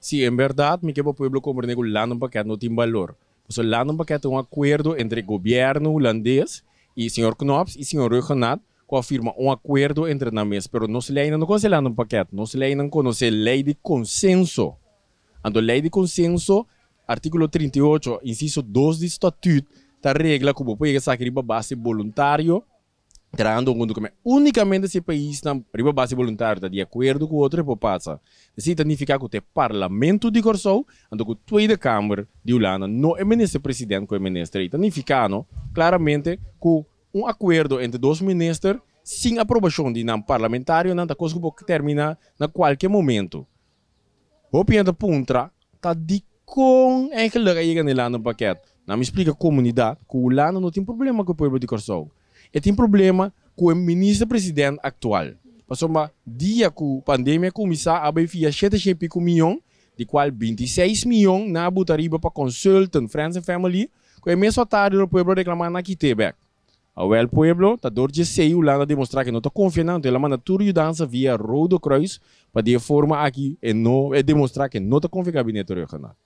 Si, en bèrdat mi ke pa pueblo komprendé ku landenpakket no tin balor. Pasobra landenpakket ta un akuerdo entre gobièrnu hulandes i señor Knops i señor Rhuggenaath ku a firma un akuerdo entre nan mes. Pero nos leinan no konosé landenpakket, nos leinan konosé lei di konsenso. Anto lei di konsenso, artíkulo 38, insiso 2 di Statüt ta regla ku bo por yega esaki riba base boluntario, trahando huntu ku únikamente si e paisnan riba base boluntario ta di akuerdo ku otro e por pasa. Esei ta nifiká ku ta e Parlamento di Kòrsou anto ku Tweede Kamer di Hulanda, no e minister president ku e minister. Ei ta nifiká no klaramente ku un akuerdo entre dos minister sin aprobashon di nan parlamentarionan ta kos ku por terminá na kualke momento. Hopi hende ta puntra ta dikon eigenlijk a yega na e landenpakket. Nan mi splika komunidat ku Hulanda no tin problema ku e pueblo di Kòrsou. E tin problema ku e minister president aktual. Pasobra dia ku pandemia kuminsá a bai fia shete shen piku mion, di kual 26 mion nan a buta riba pa consultant, friends and family, ku e mes otario lo pueblo reklamá nan kit'é bèk. Awel pueblo ta dor dje sei Hulanda demostrá ke no ta konfia nan, anto el a manda tur yudansa via Rode Kruis pa di e forma aki e no e demostrá ke no ta konfia gabinete Rhuggenaath.